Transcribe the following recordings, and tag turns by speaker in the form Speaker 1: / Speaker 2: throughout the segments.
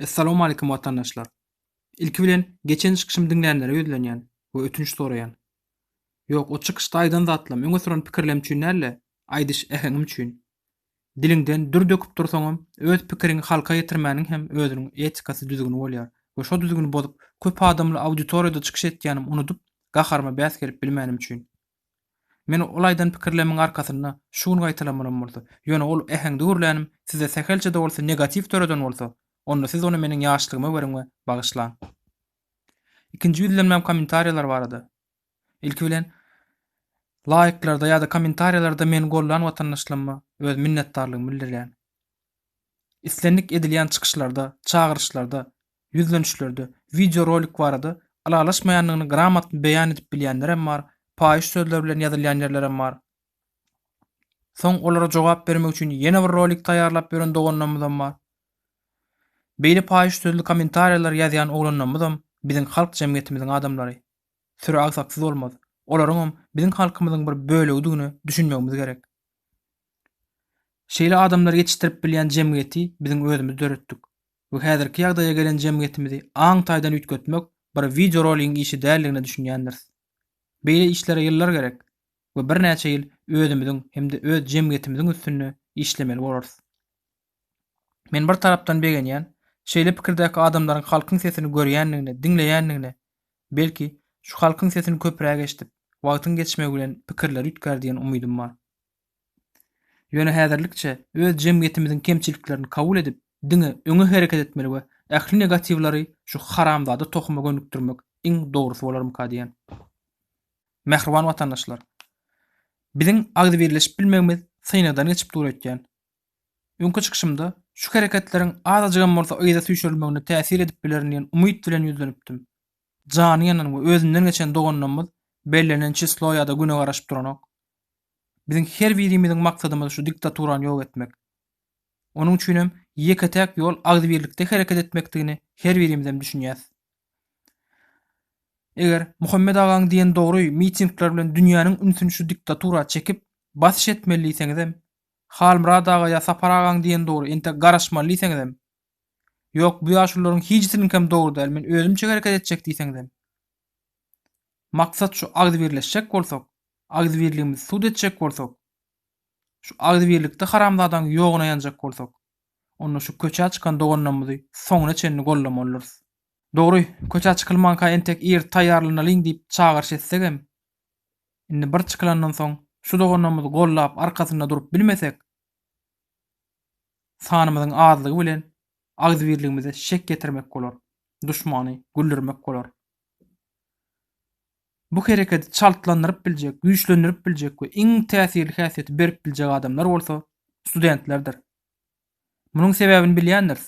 Speaker 1: Essalawmalikim watandaşlar! Ilki bilen geçen çykyşymy diňlänlere ýüzlenýän we ötünç soraýan. Ýok, o çykyşda aýdan zatlam, öňe süren pikirlem üçin däl-de, aýdyş äheňim üçin. Diliňden dür döküp dursaňam, öz pikiriňi halka ýetirmäniň hem özüniň etikasy düzgüni bolýar we şo düzgüni bozup, köp adamly auditoriýada çykyş etýänim unudyp, gaharyma bäs gelip bilmänim üçin. Men ol aýdan pikirlerimiň arkasynda şu gün gaýtalamalam bolsa, ýöne ol äheňde gürlänim sizde sähelçe-de bolsa negatiw döreden bolsa, onda siz ony meniň ýaşlygyma beriň we bagyşlaň. Ikinji ýüzlenmäm kommentariýalar barada. Ilki bilen, laýklarda ýa-da kommentariýalarda meni gollan watandaşlaryma öz minnetdarlygymy bildirýän. Islendik edilýän çykyşlarda, çagyryşlarda, ýüzlenişlerde wideorolik barada ylalaşmaýandygyny gramotny beýan edip bilýänlerem bar, paýyş sözler bilen ýazylýan ýerlerem bar. Soň olara jogap bermek üçin ýene bir rolik taýýarlap ýören doganlarymyzam bar. Beýle paýyş sözli kommentariýalar ýazýan oglanlarymyzam biziň halk jemgyýetimiziň adamlary. Süri agsaksyz bolmaz. Olaryňam biziň halkymyzyň bir bölegidigine düşünmegimiz gerek. Şeýle adamlary ýetişdirip bilýän jemgyýeti biziň özümiz döretdik we häzirki ýagdaýa gelen jemgyýetimizi aň taýdan üýtgetmek bir wideoroligiň işi däldigine düşünýändiris. Beýle işlere ýyllar gerek we birnäçe ýyl özümiziň hem-de öz jemgyýetimiziň üstünde işlemeli bolarys. Men bir tarapdan begenýän, şeýle pikirdäki adamlaryň halkyň sesini görýändigine, diňleýändigine, belki, şu halkyň sesini köpräk eşidip, wagtyň geçmegi bilen pikirleri üýtgär diýen umydym bar. Ýöne häzirlikçe öz jemgyýetimiziň kemçiliklerini kabul edip, diňe öňe hereket etmeli we ähli negatiwlary şu haramzada tohuma gönükdirmek iň dogrusy bolarmyka diýen. Mähriban watandaşlar! Biziň agzybirleşip bilmegimiz synagdan geçip dur öýtýän. Öňki çykyşymda şu hereketleriň azajygam bolsa yza süýşürilmegine täsir edip bilerin diýen umyt bilen ýüzlenipdim. Jany ýanan we özünden geçen doganlarymyz bellenen çislo ýa-da güne garaşyp duranok. Biziň her birimiziň maksadymyz şu diktaturany ýok etmek. Onuň üçinem ýeke-täk ýol agzybirlikde hereket etmekdigini her birimizem düşünýäs. Eger Muhammet agaň diýen dogry mitingler bilen dünýäniň ünsüni şu diktatura çekip, basyş etmeli diýseňizem, Halmyrat aga ýa Sapar agaň diýen dogry entek garaşmaly diýseňizem, ýok bu ýaşulularyň hijisiniňkem dogry däl men özümçe hereket etjek diýseňizem, Maksat şu agzybirleşjek bolsak, agzybirligimizi sud etjek bolsak, şu agzybirlikde haramzadaň ýoguna ýanjak bolsak, onda şu köçä çykan doganlarymyzy soňuna çenli gollamalydyrys. Dogry, köçä çykylmanka entek ir taýýarlanalyň diýip çagyryş etsegem, indi bir çykylandan soň şu doganlarymyzy gollap arkasynda durup bilmesek, sanymyzyň azlygy bilen agzybirligimize şek ýetirmek bolar, duşmany güldürmek bolar. Bu hereketi çaltlandyryp biljek, güýçlendirip biljek we iň täsirli häsiýeti berip biljek adamlar bolsa studentlerdir. Munuň sebäbini bilýändiris.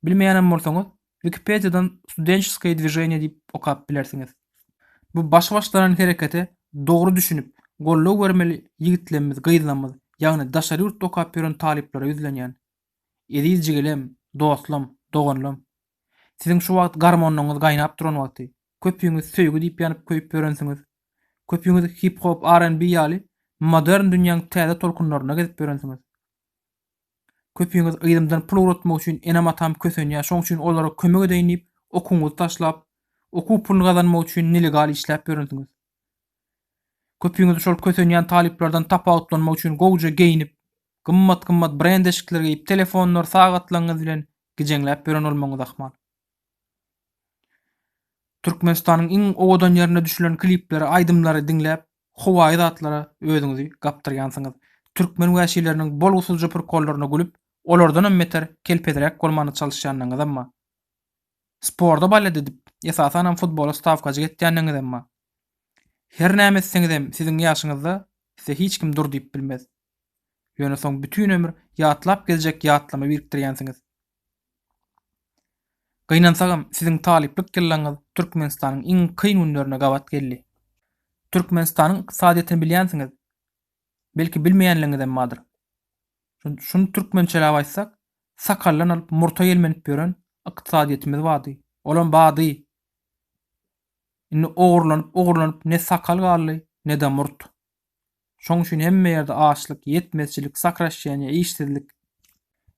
Speaker 1: Bilmeýänem bolsaňyz, Wikipediýadan Studençeskoýe dwiženiýe diýip okap bilersiňiz. Bu başy başlanan herekete dogry düşünip, goldaw bermeli ýigitlemmiz, gyzlamyz, ýagny daşary ýurtda okap ýören talyplara ýüzlenýän. Eziz jigilem, dostlam, doganlam! Siziň şu wagt garmonlaryňyz gaýnap duran wagty. Köpüňiz söýgi diýip ýanyp köýüp ýörensiňiz. Köpüňiz hip-hop, R&B ýaly modern dünýäň täze tolkunlarynda gezip ýörensiňiz. Köpüňiz yzymdan pul ugratmak üçin enem-atam kösenýär, şoň üçin olara kömek edeýin diýip okuwyňyzy taşlap, okuw puluny gazanmak üçin nelegal işläp ýörensiňiz. Köpüňiz şol kösenýän talyplardan tapawutlanmak üçin gowuja geýnip, gymmat-gymmat brend eşikler geýip, telefonlar, sagatlaryňyz bilen gijeňläp ýören bolmagyňyz ahmal. Türkmenistanyň iň owadan ýerinde düşülen klipleri, aýdymlary diňläp, howaýy zatlara özüňizi gapdyrýansyňyz. Türkmen wäşileriniň bolgusyzja prikollaryna gülüp, olardanam beter kelpeziräk bolmana çalyşýanlaryňyzam bar. Sporda balet edip, esasanam futbola stawkajyk etýänligiňizem bar. Her näme etseňizem siziň ýaşyňyzda size hiç kim dur diýip bilmez. Ýöne soň bütin ömür ýatlap gezjek ýatlama birikdirýänsiňiz. Gynansagam siziň talyplyk ýyllaryňyz Türkmenistanyň iň kyn günlerine gabat geldi. Türkmenistanyň ykdysadyýetini bilýänsiňiz. Belki bilmeýänligiňizem bardyr. Şuny türkmençeläp aýtsak, sakaldan alyp murta ýelmenip ýören ykdysadyýetimiz bardy. Olam bardy. Indi ogurlanyp ogurlanyp ne sakal galdy, ne-de murt. Şoň üçin hemme ýerde açlyk, ýetmezçilik, sokraşşeniýe, işsizlik.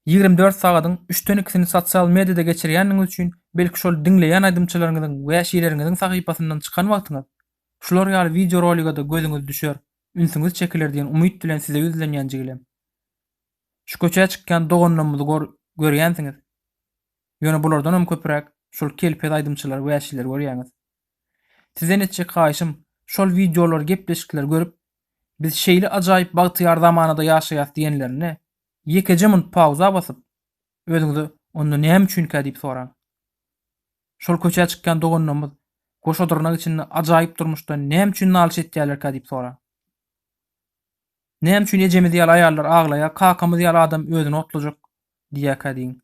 Speaker 1: 24 sagadyň üçden ikisini sosial mediada geçirýändigiňiz üçin belki şol diňleýän aýdymçylaryňyzyň wäşileriňiziň sahypasyndan çykan wagtyňyz şular ýaly wideorolige-de gözüňiz düşer, ünsüňiz çekiler diýen umyt bilen size ýüzlenýän jigilem. Şu köçä çykýan doganlarymyzy gor görýänsiňiz. Ýöne bulardanam köpüräk şol kelpez aýdymçylary wäşileri görýäňiz. Sizden etjek haýyşym şol wideolary gepleşikleri görüp biz şeýle ajaýyp bagtyýar zamanada ýaşaýas diýenlerinde ýekeje munt pauza basyp özüňize onda näme üçinkä diýip soraň. Şol köçä çykýan doganlarymyz goşa dyrnak içinde ajaýyp durmuşdan näme üçin nalyş etýärlerkä diýip soraň. Näme üçin ejemiz ýaly aýallar aglaýar, kakamyz ýaly adam özüni otlajak diýýärkä diýiň.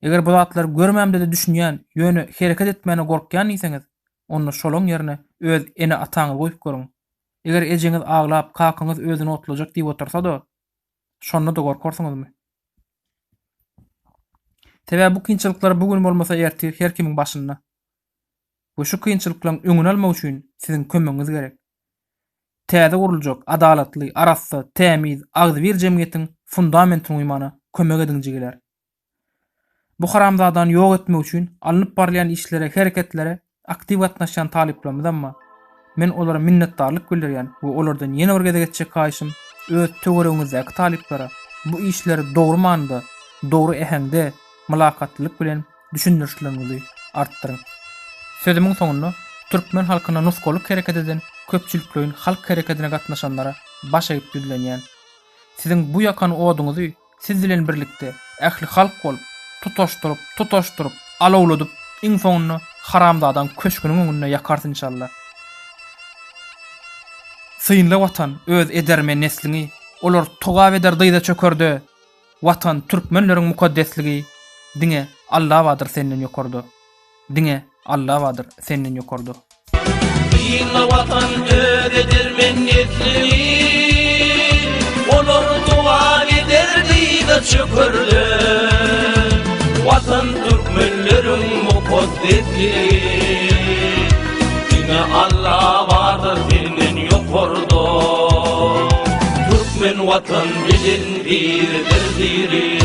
Speaker 1: Eger bu zatlary görmämde-de düşünýän, ýöne hereket etmäne gorkýan diýseňiz, onda şolaň ýerine öz ene-ataňyzy goýup görüň. Eger ejeňiz aglap, kakaňyz özüni otlajak diýip otursa-da, şonda-da gorkarsyňyzmy? Sebäbi bu kynçylyklar bu gün bolmasa ertir her kimiň başynda. We şu kynçylyklaryň öňüni almak üçin siziň kömegiňiz gerek. Täze guruljak, adalatly, arassa, tämiz, agzybir jemgyýetiň fundamentini guýmana kömek ediň jigiler. Bu haramzadany ýok etmek üçin alnyp barylýan işlere, hereketlere aktiw gatnaşýan talyplarymyzam bar. Men olara minnetdarlyk bildirýän we olardan ýene bir gezek etjek haýyşym öz töweregiňizdäki talyplara bu işleri dogry manyda, dogry äheňde, mylakatlylyk bilen düşündirişleriňizi artdyryň. Sözümiň soňunda türkmen halkyna nusgalyk hereket eden köpçülikleýin halk herekedine gatnaşanlara baş egip ýüzlenýän. Siziň bu ýakan oduňyzy siz bilen birlikde ähli halk bolup, tutaşdyryp, tutaşdyryp, alawladyp, iň soňunda haramzadaň köşgüniň öňünde ýakarys inşalla. Synla Watan öz edermen nesliňi, olar togap eder dyza çökerde, Watan türkmenleriň mukaddesligi diňe Alla bardyr senden ýokarda diňe Alla bardyr senden ýokarda.
Speaker 2: Synla Watan öz edermen neslini Olar togap eder dyza çökerde Watan türkmenleriň mukaddesligi Diňe Alla bardyr senden ýokarda Türkmen Watan bilen biridir diri.